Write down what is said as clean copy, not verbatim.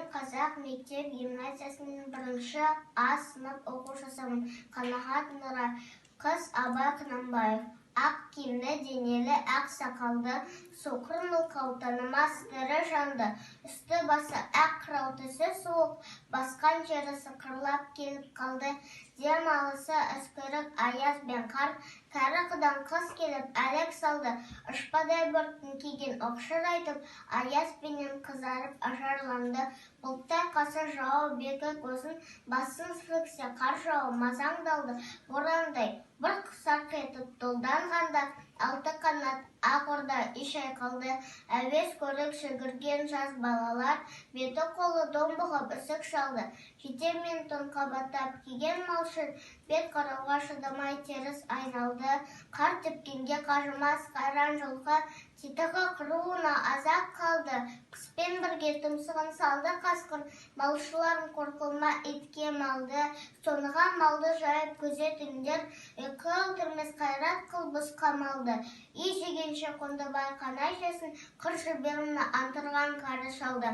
Мен қазақ мектеп гимназиясының бірінші А сынып оқушысымын. Қанағат Нұрай. Қыс, Абай Құнанбаев. Ақ киімді, денелі, ақ сақалды, соқыр, мылқау, танымас тірі жанды. Үсті басы ақ қырау, түсі суық, басқан жері сықырлап келіп қалды. Дем алысы үскірік, аяз бен қар. Кәрі қыдан қыс келіп әлек салды. Ұшпадай бөркін киген оқшырайтып, аяз бенен қызарып ажарланды. Бұлттай қасы жауып екі көзін, басын сілксе, қар жауып мазаңдалды. Борандай бұрқ-сарқ етіп долданғанда, алты қанат ақ орда үй шайқалды. Әуес көрік жүгірген жас балалар, беті қолы домбығып үсік шалды. Жиде мен тон қабаттап киген малшы, бет қарауға шыдамай теріс айналды. Қар тепкенге қажымас қайран жылқы, титығы құруына аз-ақ қалды. Қыспен бірге тұмсығын салды қасқыр, малшыларым, қор қылма итке малды. Соныға малды жайып күзетіңдер, ұйқы өлтірмес қайрат қыл босқа малды. Үй жегенше Қондыбай қанай жесін, қыр жібер мына антырған кәрі шалды.